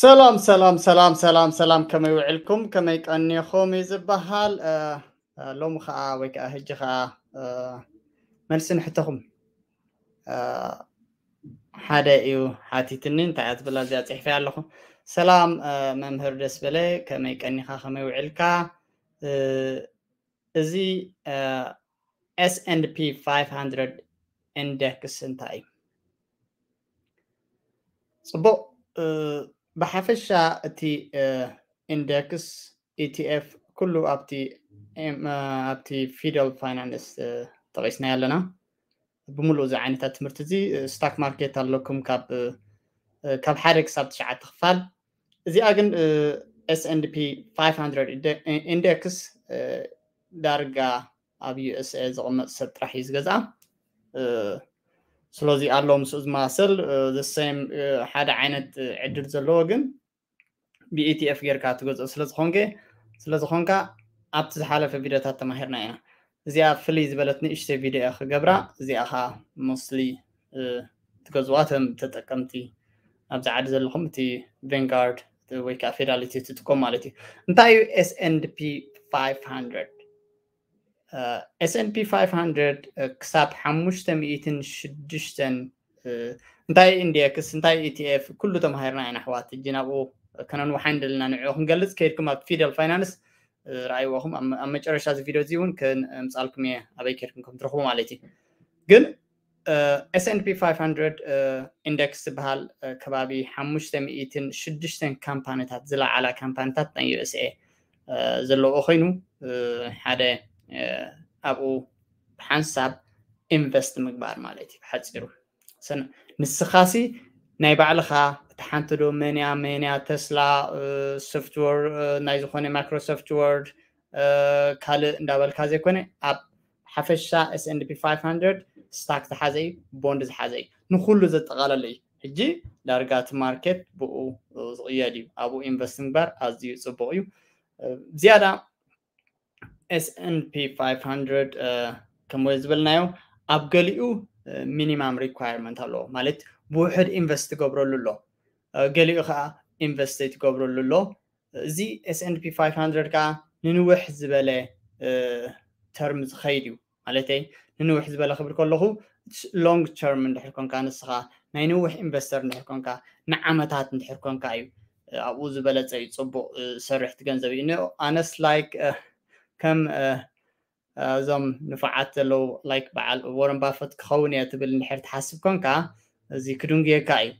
ሰላም ሰላም ሰላም ሰላም ሰላም፣ ከመይ ውዕልኩም? ከመይ ቀኒኹም እዩ ዝበሃል። ሎሚ ከዓ ወይ ከዓ ሕጂ ከዓ መልሲ ንሕተኹም ሓደ እዩ ሓቲትኒ። እንታይ እያ ትብል? እዚኣ ፅሕፈ ኣለኹ። ሰላም መምህር ደስ በለ፣ ከመይ ቀኒኻ? ከመይ ውዕልካ? እዚ S&P five hundred index እንታይ እዩ? ፅቡቕ። ብሓፈሻ እቲ index፣ E T F፣ ኩሉ ኣብቲ ኣብቲ ፊደል ፋይናንስ ጠቂስና ኣለና። ብምሉእ እዚ ዓይነታት ትምህርቲ እዚ ስታክ ማርኬት ኣለኩም ካብ ካብ ሓደ ክሳብ ትሽዓተ ክፋል። እዚኣ ግን S&P five hundred index ዳርጋ ኣብ U S A ዝቕመጥ ሰብ ጥራሕ እዩ ዝገዝኣ። ስለዚ ኣሎ ምስኡ ዝመሳሰል the same ሓደ ዓይነት ዕድል ዘለዎ ግን ብ E T F ጌርካ ትገዝኦ ስለዝኾንከ ስለዝኾንካ ኣብቲ ዝሓለፈ ቪዲዮታት ተማሂርና ኢና። እዚኣ ፍልይ ዝበለት ንእሽተይ ቪዲዮ እያ ክገብራ። እዚኣ ከዓ mostly ትገዝዋ ተም ተጠቀምቲ ኣብዚ ዓዲ ዘለኹም እቲ Vanguard ወይ ከዓ ፌዳሊቲ ትጥቀሙ ማለት እዩ። እንታይ እዩ S&P five hundred? S&P five hundred ክሳብ ሓሙሽተ ሚእትን ሽዱሽተን እንታይ ኢንዴክስ እንታይ E T F ኩሉ ተማሂርና ኢና ኣሕዋት። እጂ ናብኡ ከነንውሓ እንደልና ንዕኡ ክንገልፅ ከይድኩም ኣብ ፊደል ፋይናንስ ረኣይዎኹም ኣብ መጨረሻ እዚ ቪዲዮ እዚ እውን ከምፃልኩም እየ ኣበይ ከይድኩም ከም ትረኽቡ ማለት እዩ። ግን S&P five hundred index ዝበሃል ከባቢ ሓሙሽተ ሚእትን ሽዱሽተን ካምፓኒታት ዝለዓላ ካምፓኒታት ናይ U S A ዘለዎ ኮይኑ ሓደ ኣብኡ ብሓንሳብ ኢንቨስት ምግባር ማለት እዩ ብሓፂሩ። ንስኻሲ ናይ ባዕልኻ እቲ ሓንቲ ዶ መንያ መንያ ተስላ ሶፍትወር ናይ ዝኾነ ማይክሮሶፍት ወርድ ካልእ እንዳበልካ ዘይኮነ ኣብ ሓፈሻ S&P five hundred ስታክ ዝሓዘ እዩ፣ ቦንድ ዝሓዘ እዩ፣ ንኩሉ ዘጠቓለለ እዩ። ሕጂ ዳርጋ እቲ ማርኬት ብኡ ዝቕየድ እዩ። ኣብኡ ኢንቨስት ምግባር ኣዝዩ ፅቡቕ እዩ። ዝያዳ S&P five hundred ከምኡ ዝበልናዮ ኣብ ገሊኡ ሚኒማም ሪኳየርመንት ኣለዎ፣ ማለት ብውሕድ ኢንቨስት ትገብረሉ ኣሎ፣ ገሊኡ ከዓ ኢንቨስት ዘይትገብረሉ ኣሎ። እዚ S&P five hundred ከዓ ንንውሕ ዝበለ ተርም ዝኸይድ እዩ። ማለተይ ንንውሕ ዝበለ ክብል ከለኹ ሎንግ ተርም እንድሕር ኮንካ ንስኻ ናይ ንውሕ ኢንቨስተር እንድሕር ኮንካ ንዓመታት እንድሕር ኮንካ እዩ ኣብኡ ዝበለፀ እዩ ፅቡቅ ዝሰርሕ እቲ ገንዘብ እዩ። ኣነስ ላይክ ከም እዞም ንፉዓት ዘለዉ ላይክ በዓል ወረን ባፈት ክኸውን እየ ትብል እንድሕር ትሓስብ ኮንካ እዚ ክድንጉየካ እዩ።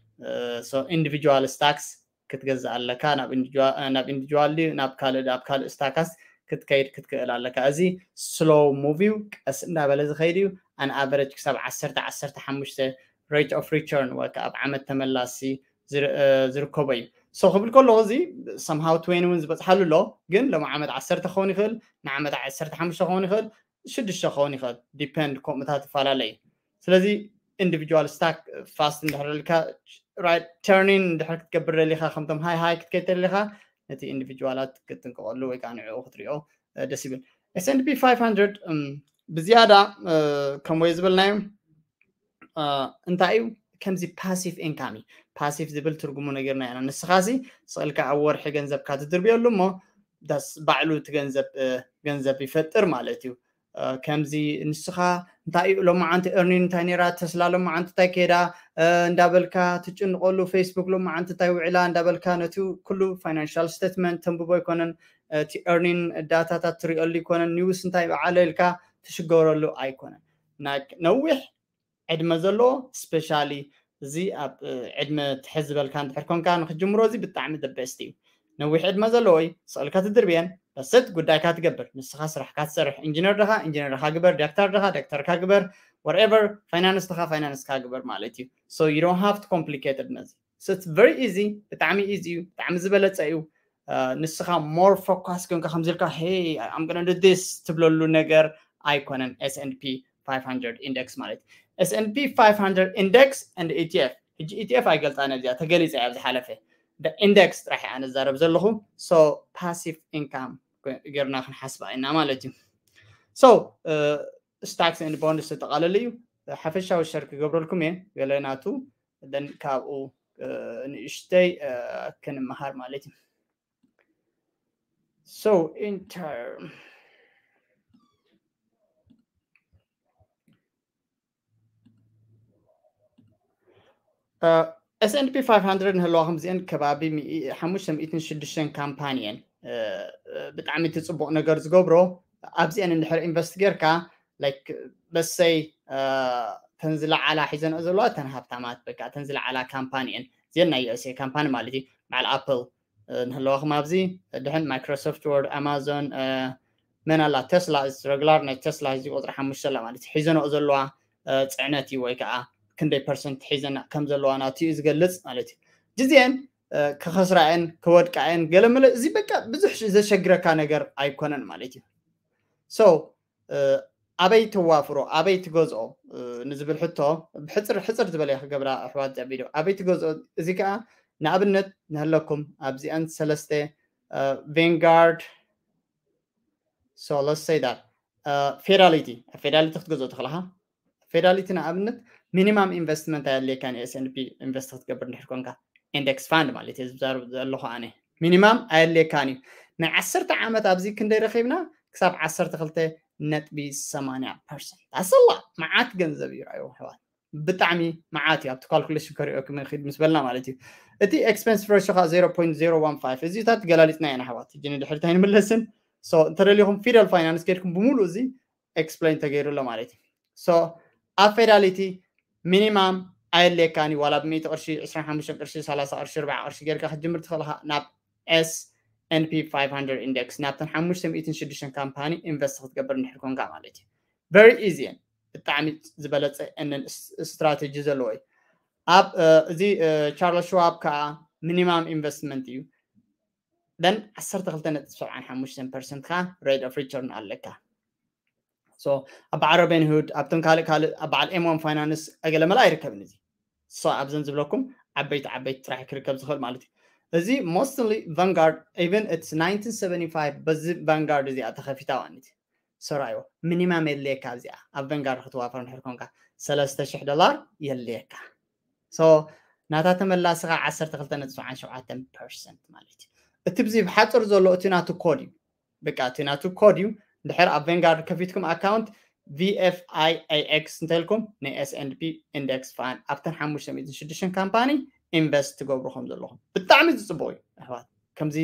ኢንዲቪጁዋል ስታክስ ክትገዝእ ኣለካ። ናብ ኢንዲቪጁዋል ድዩ ናብ ካልእ ኣብ ካልእ ስታካስ ክትከይድ ክትክእል ኣለካ። እዚ ስሎው ሙቭ እዩ፣ ቀስ እንዳበለ ዝኸይድ እዩ። ኣን ኣቨረጅ ክሳብ ዓሰርተ ዓሰርተ ሓሙሽተ ሬት ኦፍ ሪተርን ወይ ከዓ ኣብ ዓመት ተመላሲ ዝርከቦ እዩ። ሶ ክብል ከለኹ እዚ ሰምሃው ትወይን እውን ዝበፅሓሉ ኣሎ፣ ግን ሎም ዓመት ዓሰርተ ክኸውን ይኽእል፣ ንዓመት ዓሰርተ ሓሙሽተ ክኸውን ይኽእል፣ ሽዱሽተ ክኸውን ይኽእል፣ ዲፐንድ ከምኡታት ይፈላለ እዩ። ስለዚ ኢንዲቪጁዋል ስታክ ፋስት እንድሕር ደሊካ ራይት ተርኒን እንድሕር ክትገብር ደሊካ ከምቶም ሃይ ሃይ ክትከይድ ደሊካ ነቲ ኢንዲቪጁዋላት ክትጥንቀቀሉ ወይ ከዓ ንዕኡ ክትሪኦ ደስ ይብል። S&P five hundred ብዝያዳ ከምኡ ዝበልናዮም እንታይ እዩ ከምዚ ፓሲቭ ኢንካም እዩ። ፓሲቭ ዝብል ትርጉሙ ነጊርና ኢና። ንስኻሲ ስቕልካ ኣብ ወርሒ ገንዘብካ ትድርብየሉ እሞ ዳስ ባዕሉ እቲ ገንዘብ ገንዘብ ይፈጥር ማለት እዩ። ከምዚ ንስኻ እንታይ እዩ ሎማዓንቲ ኤርኒን እንታይ ነይራ፣ ተስላ ሎማዓንቲ እንታይ ከይዳ እንዳበልካ ትጭንቀሉ፣ ፌስቡክ ሎማዓንቲ እንታይ ውዕላ እንዳበልካ ነቲ ኩሉ ፋይናንሻል ስቴትመንት ተንብቦ ኣይኮነን፣ እቲ ኤርኒን ዳታታት ትሪኦሉ ኣይኮነን፣ ኒውስ እንታይ በዓለ ኢልካ ትሽገረሉ ኣይኮነን። ነዊሕ ዕድመ ዘለዎ ስፔሻሊ እዚ ኣብ ዕድመ ትሕዝ ዝበልካ እንድሕር ኮንካ ንክጅምሮ እዚ ብጣዕሚ the best እዩ። ነዊሕ ዕድመ ዘለዎ እዩ፣ ስቕልካ ትድርብየን በሰት ጉዳይካ ትገብር፣ ንስኻ ስራሕካ ትሰርሕ። ኢንጂነር ድኻ ኢንጂነርካ ግበር፣ ዳክተር ድኻ ዳክተርካ ግበር፣ whatever ፋይናንስ ድኻ ፋይናንስካ ግበር ማለት እዩ። So you don't have to complicated ነዚ። So it's very easy፣ ብጣዕሚ ኢዚ እዩ፣ ብጣዕሚ ዝበለፀ እዩ። ንስኻ more focus ኮንካ ከምዚ ኢልካ hey I'm gonna do this ትብለሉ ነገር ኣይኮነን። S&P five hundred index ማለት S&P five hundred index and E T F። ሕጂ E T F ኣይገልፃን እያ፣ ተገሊፃ እያ ኣብ ዝሓለፈ። Index ጥራሕ እያ ንዛረብ ዘለኹ። So ፓሲቭ ኢንካም ጌርና ክንሓስባ ኢና ማለት እዩ። So ስታክስ and ቦንድስ ተጠቃለለ እዩ። ሓፈሻዊ ሸር ክገብረልኩም እየ ገለ ናቱ ካብኡ ንእሽተይ ክንመሃር ማለት እዩ። So in term S&P five hundred ንህለዋ ከምዚአን ከባቢ ሓሙሽተ ሚእትን ሽዱሽተን ካምፓኒ እየን ብጣዕሚ እቲ ፅቡቅ ነገር ዝገብሮ ኣብዚአን እንድሕር ኢንቨስት ጌርካ like በሰይ ተን ዝለዓላ ሒዘንኦ ዘለዋ ተን ሃብታማት በቃ ተን ዝለዓላ ካምፓኒ እየን እዚአን ናይ USA ካምፓኒ ማለት እዩ በዓል ኣፕል ንህለዋኹም ኣብዚ ድሕን ማይክሮሶፍት ወርድ ኣማዞን መን ኣላ ቴስላ regular ናይ ቴስላ እዚ ቁፅሪ ሓሙሽተ ኣላ ማለት እዩ ሒዘንኦ ዘለዋ ፅዕነት እዩ ወይ ከዓ ክንደይ ፐርሰንት ሒዘን ከም ዘለዋ ናቱ እዩ ዝገልፅ ማለት እዩ ጅዜን ክኸስራየን ክወድቃየን ገለመለ እዚ በቃ ብዙሕ ዘሸግረካ ነገር ኣይኮነን ማለት እዩ so ኣበይ ተዋፍሮ ኣበይ ትገዝኦ ንዝብል ሕቶ ብሕፅር ሕፅር ዝበለ ክገብራ ኣሕዋት ዛ ቪድዮ ኣበይ ትገዝኦ እዚ ከዓ ንኣብነት ንህለኩም ኣብዚአን ሰለስተ ቬንጋርድ so let's say that ፌዳሊቲ ፌዳሊቲ ክትገዝኦ ተኽለኻ ፌዳሊቲ ንኣብነት ሚኒማም ኢንቨስትመንት ኣየድልየካን S&P ኢንቨስት ክትገብር እንድሕር ኮንካ ኢንደክስ ፋንድ ማለት እዩ ዝዛረብ ዘለኹ ኣነ ሚኒማም ኣየድልየካን እዩ ናይ ዓሰርተ ዓመት ኣብዚ ክንደይ ረኺብና ክሳብ ዓሰርተ ክልተ ነጥቢ ሰማንያ ፐርሰንት ኣሰላ መዓት ገንዘብ እዩ ራእዩ ኣሕዋት ብጣዕሚ መዓት እዩ ኣብቲ ካልኩሌሽን ከሪኦ ክመኺድ ምስ በልና ማለት እዩ እቲ expense ratio ከዓ zero point zero one five እዚታት ገላሊፅና ኢና ኣሕዋት ሕጂ ንድሕሪት ኣይንምለስን so እንተደሊኹም ፊደል ፋይናንስ ከድኩም ብምሉእ እዚ explain ተገይሩ ኣሎ ማለት እዩ so ኣብ ፌዳሊቲ ሚኒማም ኣየድልየካን እዩ ዋላ ብሚእቲ ቅርሺ ዕስራን ሓሙሽተን ቅርሺ ሰላሳ ቅርሺ ኣርባዓ ቅርሺ ጌርካ ክትጅምር ትኽእልካ ናብ S&P five hundred index ናብተን ሓሙሽተ ሚእትን ሽዱሽተን ካምፓኒ ኢንቨስት ክትገብር እንድሕር ኮንካ ማለት እዩ very easy እየን ብጣዕሚ ዝበለፀ እንን ስትራቴጂ ዘለዎ እዩ ኣብ እዚ ቻርለስ ሽዋብ ከዓ ሚኒማም ኢንቨስትመንት እዩ then ዓሰርተ ክልተ ነጥቢ ሰብዓን ሓሙሽተን ፐርሰንት ከዓ rate of return ኣለካ so ኣብ በዓል ሮቢንሁድ ኣብቶም ካልእ ካልእ ኣብ በዓል M one finance ኣገለመለ ኣይርከብን እዚ so ኣብዘን ዝብለኩም ዓበይቲ ዓበይቲ ጥራሕ ክርከብ ዝኽእል ማለት እዩ እዚ mostly Vanguard even it's nineteen seventy five በዚ Vanguard እዚኣ ተኸፊታ ዋኒት ሰራዮ ሚኒማም የድልየካ ኣብዚኣ ኣብ Vanguard ክትዋፈር እንድሕር ኮንካ ሰለስተ ሽሕ ዶላር የድልየካ so ናታ ተመላስኻ ዓሰርተ ክልተ ነጥቢ ሰብዓን ሸውዓተን ፐርሰንት ማለት እዩ እቲ ብዚ ብሓፅር ዘሎ እቲ ናቱ ኮድ እዩ በቃ እቲ ናቱ ኮድ እዩ ድሕር ኣብ Vanguard ከፊትኩም ኣካውንት VFIAX እንተልኩም ናይ S&P index fund ኣብተን ሓሙሽተ ሚእትን ሽዱሽተን ካምፓኒ ኢንቨስት ትገብሩ ከም ዘለኹም ብጣዕሚ ዝፅቡቅ እዩ ኣሕዋት ከምዚ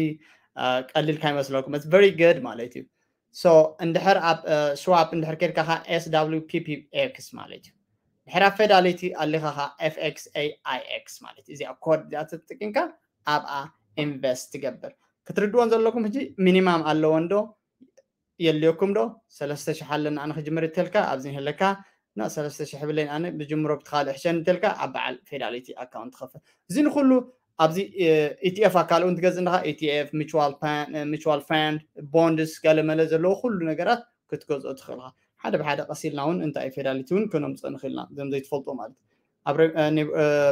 ቀሊል ካይመስለኩም it's very good ማለት እዩ so እንድሕር ኣብ ሽዋፕ እንድሕር ከድካ ከዓ SWPPX ማለት እዩ ድሕር ኣብ ፌዳሊቲ ኣሊኻ ከዓ FXAIX ማለት እዩ እዚኣ ኮድ እዚኣ ተጠቂምካ ኣብኣ ኢንቨስት ትገብር ክትርድዎን ዘለኩም ሕጂ ሚኒማም ኣለዎ እንዶ የድልየኩም ዶ ሰለስተ ሽሕ ኣለና ኣነ ክጅምር እተልካ ኣብዚ ንህለካ ና ሰለስተ ሽሕ ብለይን ኣነ ብጅምሮ ብትኻልእ ሕሸን እንተልካ ኣብ በዓል ፌዳሊቲ ኣካውንት ትኸፍል እዚ ንኩሉ ኣብዚ ኢቲኤፍ ኣካል እውን ትገዝእ እንድኻ ኢቲኤፍ ሚቹዋል ፋንድ ቦንድስ ገለመለ ዘለዎ ኩሉ ነገራት ክትገዝኦ ትኽእልካ ሓደ ብሓደ ቀሲልና እውን እንታይ ፌዳሊቲ እውን ክነምፅኦ ንኽእልና እዞም ዘይትፈልጦ ማለት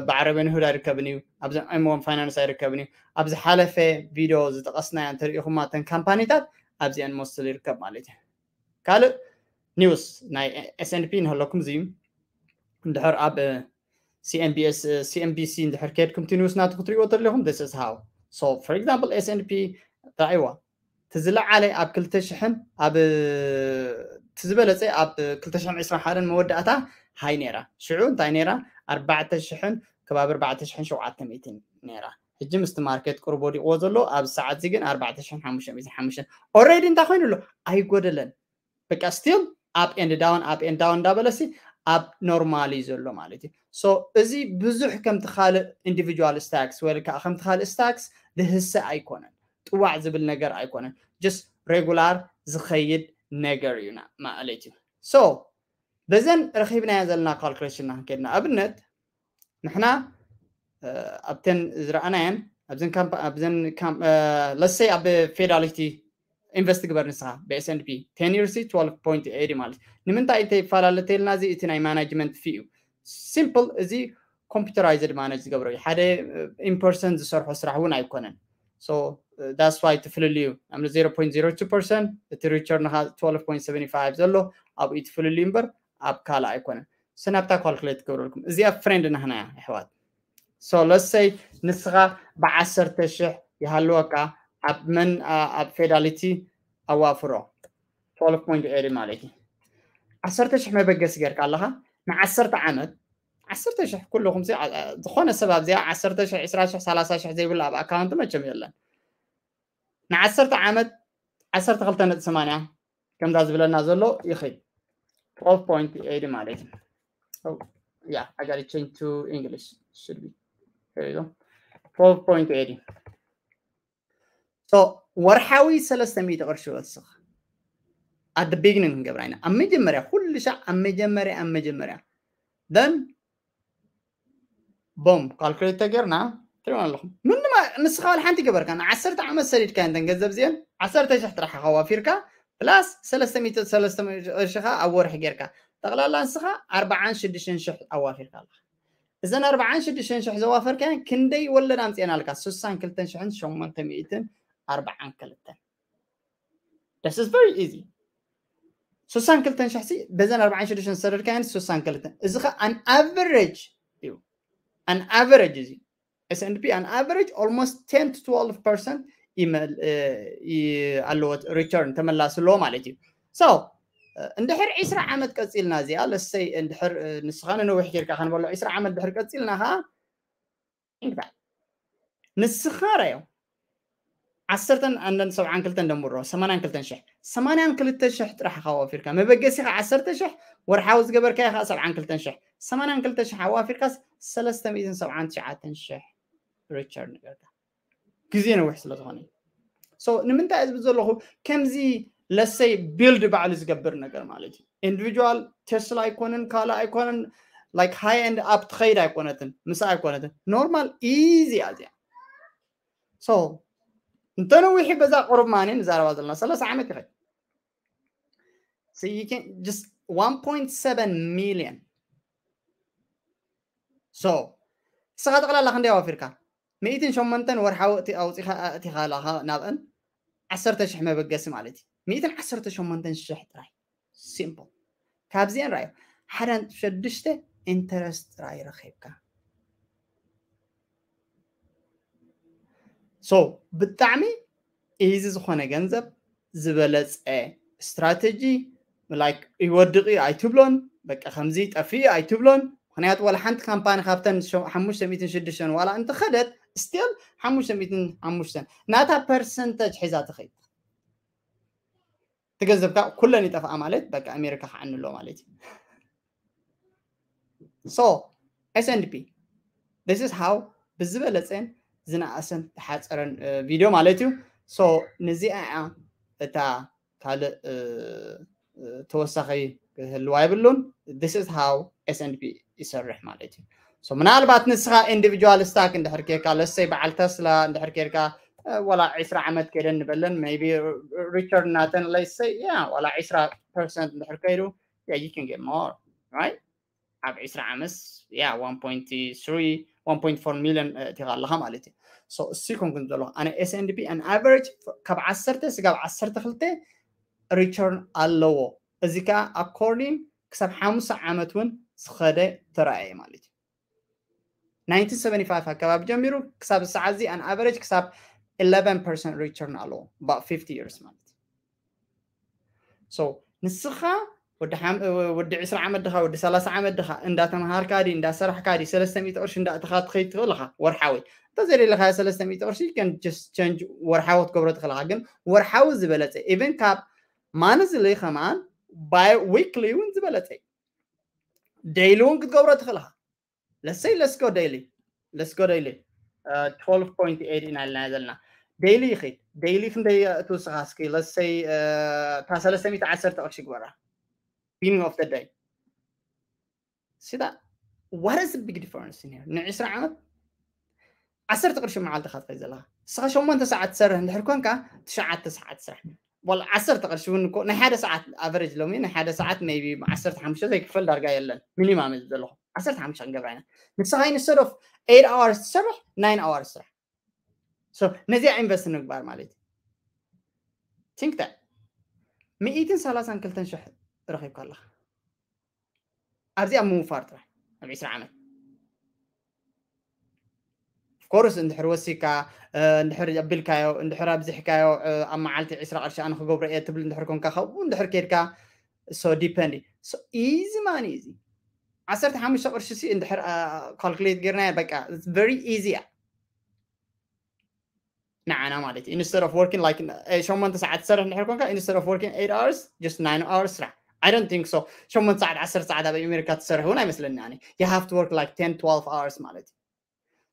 በዓል ሮቢንሁድ ኣይርከብን እዩ ኣብዚ M one finance ኣይርከብን እዩ ኣብ ዝሓለፈ ቪድዮ ዝጠቐስናዮ እንተሪኢኹማ ተን ካምፓኒታት ኣብዚአን mostly ይርከብ ማለት እዩ ካልእ ኒውስ ናይ S&P ንሃለኩም እዚ እዩ እንድሕር ኣብ CNBC እንድሕር ከድኩም እቲ ኒውስ ናቱ ክትሪእዎ ተለኹም this is how so for example S&P ራእይዋ እቲ ዝለዓለ ኣብ ክልተ ሽሕን ኣብ እቲ ዝበለፀ ኣብ ክልተ ሽሕን ዕስራን ሓደን መወዳእታ ሃይ ነይራ ሽዑ እንታይ ነይራ ኣርባዕተ ሽሕን ከባቢ ኣርባዕተ ሽሕን ሸውዓተ ሚእትን ነይራ ሕጂ ምስቲ ማርኬት ቅርብ ወዲቕዎ ዘሎ ኣብዚ ሰዓት እዚ ግን ኣርባዕተ ሽሕን ሓሙሽተ ሚእትን ሓሙሽተን already እንታይ ኮይኑ ኣሎ ኣይጎደለን በቃ still up and down up and down እንዳበለሲ ኣብ ኖርማል እዩ ዘሎ ማለት እዩ so እዚ ብዙሕ ከምቲ ካልእ individual stocks ወይ ከዓ ከምቲ ካልእ stocks ድህሰ ኣይኮነን ጥዋዕ ዝብል ነገር ኣይኮነን just regular ዝኸይድ ነገር እዩ ማለት እዩ so በዘን ረኺብናዮ ዘለና ካልኩሌሽን ክንከይድ ንኣብነት ንሕና ኣብተን ዝረኣናየን ኣብዘን let's say ኣብ ፌዳሊቲ ኢንቨስት ግበር ንስኻ ብ S&P ten years twelve point eighty ማለት ንምንታይ እንተይፈላለ ተልና እዚ እቲ ናይ ማናጅመንት ፊ እዩ simple እዚ computerized manage ዝገብሮ እዩ ሓደ in person ዝሰርሖ ስራሕ እውን ኣይኮነን so that's why ትፍልልዩ ንኣብነት zero point zero two percent እቲ return ኻ twelve point seventy five ዘሎ ኣብኡ ትፍልልዩ እምበር ኣብ ካልእ ኣይኮነን ሰናብታ calculate ክገብረልኩም እዚኣ ፍሬንድ ናህና እያ ኣሕዋት So let's say ንስኻ ብዓሰርተ ሽሕ ይሃልወካ ኣብ መን ኣብ ፌዳሊቲ ኣዋፍሮ twelve point eighty ማለት እዩ። ዓሰርተ ሽሕ መበገሲ ጌርካ ኣለኻ ንዓሰርተ ዓመት ዓሰርተ ሽሕ ኩልኹም ዝኾነ ሰብ ኣብዚኣ ዓሰርተ ሽሕ ዕስራ ሽሕ ሰላሳ ሽሕ ዘይብሉ ኣብ ኣካውንት መቸም የለን። ንዓሰርተ ዓመት ዓሰርተ ክልተ ነጥቢ ሰማንያ ከምዛ ዝብለና ዘሎ ይኽእል twelve point eighty ማለት እዩ። Yeah, I gotta change to English. Should be. Here you go. twelve point eighty. So ወርሓዊ ሰለስተ ሚእቲ ቅርሺ ወስኽ። At the beginning ክንገብራ ኢና። ኣብ መጀመርያ ኩሉ ሻዕ ኣብ መጀመርያ ኣብ መጀመርያ then ቦም ካልኩሌት ተገርና ትሪእና ኣለኹም። ምንም ንስኻ ዋላ ሓንቲ ገበርካ ንዓሰርተ ዓመት ሰዲድካ እንተን ገንዘብ እዚአን ዓሰርተ ሽሕ ጥራሕ ኣዋፊርካ ፕላስ ሰለስተ ሚእቲ ሰለስተ ሚእቲ ቅርሽኻ ኣብ ወርሒ ጌርካ ጠቕላላ ንስኻ ኣርባዓን ሽዱሽተን ሽሕ ኣዋፊርካ ኣለኻ። እዘን ኣርባዓን ሽዱሽተን ሽሕ ዘዋፈርካየን ክንደይ ወለድ ኣምፅኤናልካ? ስሳን ክልተን ሽሕን ሸሞንተ ሚእትን ኣርባዓን ክልተን። This is very easy። ስሳን ክልተን ሽሕ ሲ በዘን ኣርባዓን ሽዱሽተን ዝሰደድካየን ስሳን ክልተን። እዚ ኸ an average እዩ። An average እዚ S and P an average almost ten to twelve percent ኣለዎ return ተመላሲ ኣለዎ ማለት እዩ። So እንድሕር ዕስራ ዓመት ቀፂልና እዚኣ let's say እንድሕር ንስኻ ንነዊሕ ጌርካ ክንበሎ ዕስራ ዓመት ድሕር ቀፂልና ኸዓ ንስኻ ራዮ ዓሰርተን ኣንደን ሰብዓን ክልተን ደምሮ ሰማንያን ክልተን ሽሕ ሰማንያን ክልተ ሽሕ ጥራሕ ኢኻ ወፊርካ መበገሲኻ ዓሰርተ ሽሕ ወርሓዊ ዝገበርካዮ ኸዓ ሰብዓን ክልተን ሽሕ ሰማንያን ክልተ ሽሕ ኣዋፊርካስ ሰለስተ ሚእትን ሰብዓን ትሽዓተን ሽሕ return ገርካ ግዜ ነዊሕ ስለ ዝኾነ so ንምንታይ ዝብል ዘለኹ ከምዚ let's say build ባዕሉ ዝገብር ነገር ማለት እዩ። Individual Tesla ኣይኮነን ካልእ ኣይኮነን like high end up ትኸይድ ኣይኮነትን ምሳ ኣይኮነትን normal easy ኣዚያ so እንተነዊሑ በዛ ቁሩብ ማኒ ንዛረባ ዘለና ሰላሳ ዓመት ይኸይድ so you can just one point seven million so ንስኻ ጠቕላላ ክንደይ ኣዋፊርካ ሚእትን ሸሞንተን ወርሓዊ ኣውፂኻ ኣእቲኻ ኣለኻ ናብአን ዓሰርተ ሽሕ መበገሲ ማለት እዩ ሚእትን ዓሰርተ ሸሞንተን ሽሕ ጥራይ simple ካብዚአን ራዮ ሓደ ነጥቢ ሸዱሽተ interest ጥራይ ረኺብካ so ብጣዕሚ easy ዝኾነ ገንዘብ ዝበለፀ strategy like ይወድቕ እዩ ኣይትብሎን በቃ ከምዚ ጠፊኡ እዩ ኣይትብሎን ምክንያቱ ዋላ ሓንቲ ካምፓኒ ካብተን ሓሙሽተ ሚእትን ሽዱሽተን ዋላ እንተኸደት still ሓሙሽተ ሚእትን ሓሙሽተን ናታ percentage ሒዛ ትኸይድ ትገንዘብካ ኩለን ይጠፍኣ ማለት በቃ ኣሜሪካ ክዓኒ ኣሎ ማለት እዩ so S and P this is how ብዝበለፀን ዝነኣሰን ዝሓፀረን ቪድዮ ማለት እዩ so ነዚኣ እያ እታ ካልእ ተወሳኺ ክህልዋ የብሉን this is how S and P ይሰርሕ ማለት እዩ so ምናልባት ንስኻ individual stock እንድሕር ኬርካ let's say በዓል ተስላ እንድሕር ኬርካ ዋላ ዕስራ ዓመት ከይደን ንበለን maybe return ናተን let's say yeah ዋላ ዕስራ percent እንድሕር ከይዱ yeah you can get more right ኣብ ዕስራ ዓመት yeah one point three one point four million እቲኻ ኣለኻ ማለት እዩ so እሱ ይኮንኩን ዘለኹ ኣነ S and P an average ካብ ዓሰርተ ስጋብ ዓሰርተ ክልተ return ኣለዎ እዚ ከዓ according ክሳብ ሓሙሳ ዓመት እውን ዝኸደ ተረኣየ ማለት እዩ nineteen seventy-five ኣካባቢ ጀሚሩ ክሳብ ሰዓት እዚ an average ክሳብ eleven percent return ኣለዎ about fifty years ማለት so ንስኻ ወዲ ዕስራ ዓመት ድኻ ወዲ ሰላሳ ዓመት ድኻ እንዳተምሃርካ ዲ እንዳሰራሕካ ዲ ሰለስተ ሚእቲ ቅርሺ እንዳእተኻ ትኸይድ ትኽእል ኢኻ ወርሓዊ እንተዘይደለኻ ሰለስተ ሚእቲ ቅርሺ can just change ወርሓዊ ክትገብሮ ትኽእል ኢኻ ግን ወርሓዊ ዝበለፀ even ካብ monthly ከማን bi weekly እውን ዝበለፀ እዩ daily እውን ክትገብሮ ትኽእል ኢኻ let's say let's go daily let's go daily twelve point eight ኢና ኢልና ዘለና daily ይኸይድ daily ክንደይ ትውስኻ እስኪ let's say እታ ሰለስተ ሚእቲ ዓሰርተ ቅርሺ ግበራ beginning of the day see that what is the big difference in here ንዕስራ ዓመት ዓሰርተ ቅርሺ መዓልቲ ኢኻ ትኸይድ ዘለኻ ንስኻ ሸሞንተ ሰዓት ትሰርሕ እንድሕር ኮንካ ትሽዓተ ሰዓት ስራሕ ወላ ዓሰርተ ቅርሺ እውን እኮ ናይ ሓደ ሰዓት average ሎሚ ናይ ሓደ ሰዓት maybe ዓሰርተ ሓሙሽተ ዘይክፈል ዳርጋ የለን minimum እዩ ዘለኹ ዓሰርተ ሓሙሽተ ክንገብራ ኢና ንስኻ instead of eight hours ትሰርሕ nine hours ስራሕ so ነዚኣ invest ንምግባር ማለት እዩ think that ሚእትን ሰላሳን ክልተን ሽሕ ረኺብካ ኣለኻ ኣብዚኣ ምውፋር ጥራሕ ኣብ ዕስራ ዓመት ኮርስ እንድሕር ወሲካ እንድሕር ኣቢልካዮ እንድሕር ኣብዚሕካዮ ኣብ መዓልቲ ዕስራ ቅርሺ ኣነ ክገብሮ እየ ትብል እንድሕር ኮንካ ካብኡ እንድሕር ከድካ so depend so easy money እዚ ዓሰርተ ሓሙሽተ ቅርሺ ሲ እንድሕር calculate ጌርና በቃ very easy እያ ንዓና ማለት እዩ instead of working like ሸሞንተ ሰዓት ትሰርሕ እንድሕር ኮንካ instead of working eight hours just nine hours ስራሕ I don't think so ሸሞንተ ሰዓት ዓሰርተ ሰዓት ኣብ ኣሜሪካ ትሰርሕ እውን ኣይመስለኒ ኣነ you have to work like ten twelve hours ማለት እዩ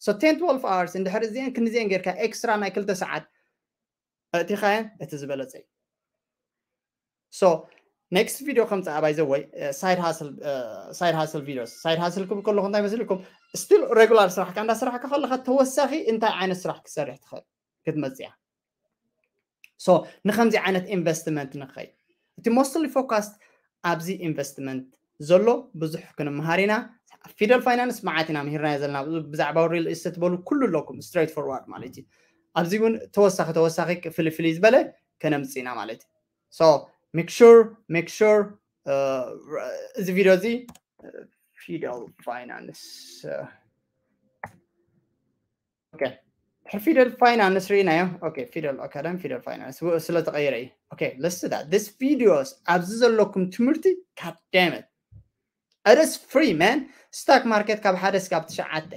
so ten twelve hours እንድሕር እዚአን ክንዚአን ጌርካ extra ናይ ክልተ ሰዓት ኣእቲኻየን እቲ ዝበለፀ እዩ so next video ከምፅኣ by the way side hustle side hustle videos side hustle ክብል ከለኹ እንታይ መስልኩም still regular ስራሕካ እንዳስራሕካ ከለካ ተወሳኺ እንታይ ዓይነት ስራሕ ክሰርሕ ትኽእል ክትመፅያ so ንከምዚ ዓይነት investment ንኸይ እቲ mostly focused ኣብዚ investment ዘሎ ብዙሕ ክንምሃር ኢና ፊደል finance መዓት ኢና ምሂርናዮ ዘለና ብዛዕባ real estate በሉ ኩሉ ኣለኩም straight forward ማለት እዩ ኣብዚ እውን ተወሳኺ ተወሳኺ ፍልፍል ዝበለ ከነምፅእ ኢና ማለት እዩ so make sure make sure እዚ ቪድዮ እዚ ፊደል finance okay ድሕሪ ፊደል finance ርኢናዮ okay ፊደል academy ፊደል finance ስለተቀየረ እዩ okay let's do that this videos ኣብዚ ዘለኩም ትምህርቲ god damn it it is free man stock market ካብ ሓደ ስካብ ትሽዓተ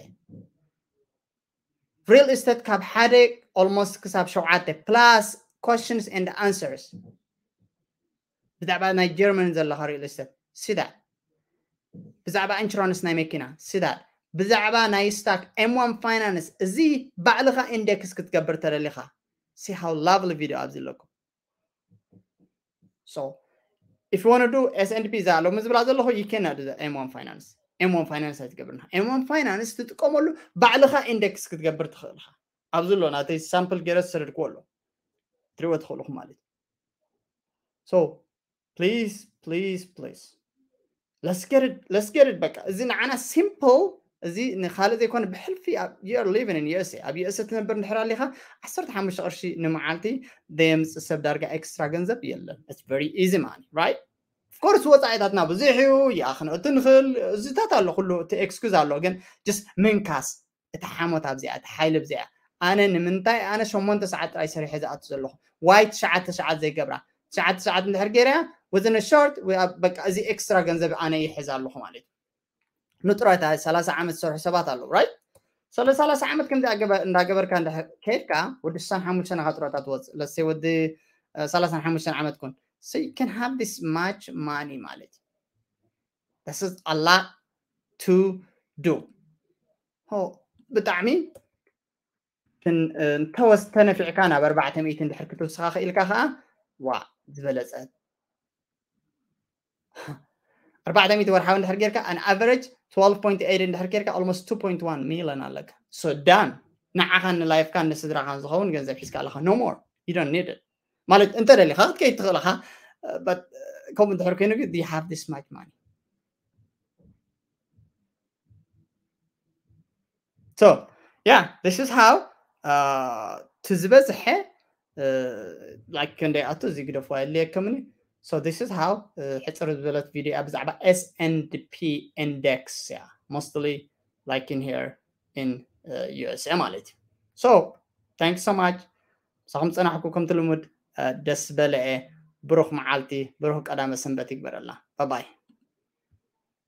real estate ካብ ሓደ almost ክሳብ ሸውዓተ plus questions and answers ብዛዕባ ናይ ጀርመን ዘለካ real estate see that ብዛዕባ insurance ናይ መኪና see that ብዛዕባ ናይ stock M one finance እዚ ባዕልኻ index ክትገብር ተደሊኻ see how lovely video ኣብዚ ኣለኩም so if you want to do S and P እዛ ሎሚ ዝብላ ዘለኹ you cannot do M one finance M one finance ኣይትገብርና M one finance ትጥቀመሉ ባዕልኻ index ክትገብር ትኽእልኻ ኣብዚ ኣሎ ናተይ sample ገይረ ዝሰደድክዎ ኣሎ ትሪእዎ ትኽእልኹም ማለት እዩ so please please please let's get it let's get it በቃ እዚ ንዓና simple እዚ ንካልእ ዘይኮነ ብሕልፊ you are living in USA ኣብ USA ትነብር እንድሕር ኣሊኻ ዓሰርተ ሓሙሽተ ቅርሺ ንመዓልቲ ዘየምፅእ ሰብ ዳርጋ extra ገንዘብ የለን it's very easy money right of course ወፃኢታትና ብዙሕ እዩ ይኣኽንእቱ ንኽእል እዚታት ኣሎ ኩሉ እቲ excuse ኣሎ ግን just ምንካስ እቲ ሓሞት ኣብዚኣ እቲ ሓይሊ ኣብዚኣ ኣነ ንምንታይ ኣነ ሸሞንተ ሰዓት ጥራይ ሰሪሐ ዝኣቱ ዘለኹ ዋይ ትሽዓተ ሰዓት ዘይገብራ ትሽዓተ ሰዓት እንድሕር ገይረያ within a short በቃ እዚ extra ገንዘብ ኣነ ይሕዝ ኣለኹ ማለት እዩ ንጥሮታ ሰላሳ ዓመት ዝሰርሑ ሰባት ኣለዉ right so ለ ሰላሳ ዓመት ከምዚ እንዳገበርካ ከድካ ወዲ ስሳን ሓሙሽተ ናኻ ጥሮታ ትወፅእ let's say ወዲ ሰላሳን ሓሙሽተን ዓመት ኩን so you can have this much money ማለት እዩ this is a lot to do ብጣዕሚ ተወስ ተነፊዕካ ናብ ኣርባዕተ ሚእቲ እንድሕር ክትውስኻ ክኢልካ ከዓ ዋ ዝበለፀ ኣርባዕተ ሚእቲ ወርሓዊ እንድሕር ጌርካ an average twelve point eight እንድሕር ጌርካ almost two point one million ኣለካ so done ንዓኻን ንላይፍካን ንስድራኻን ዝኸውን ገንዘብ ሒዝካ ኣለኻ no more you don't need it ማለት እንተ ደሊኻ ክትከይድ ትኽእል ኢኻ but ከምኡ እንድሕር ኮይኑ ግን you have this much money so yeah this is how uh, እቲ ዝበዝሐ like ክንደይ ኣቱ እዚ ግደፍዋ የድልየከምኒ so this is how ሕፅር ዝበለት ቪድዮ እያ ብዛዕባ S and P index እያ mostly like in here in uh, USA ማለት እዩ so thanks so much ምሳኹም ፀናሕኩ ከምቲ ልሙድ ደስ በለአ ብሩኽ መዓልቲ ብሩኽ ቀዳመ ሰንበት ይግበረልና bye bye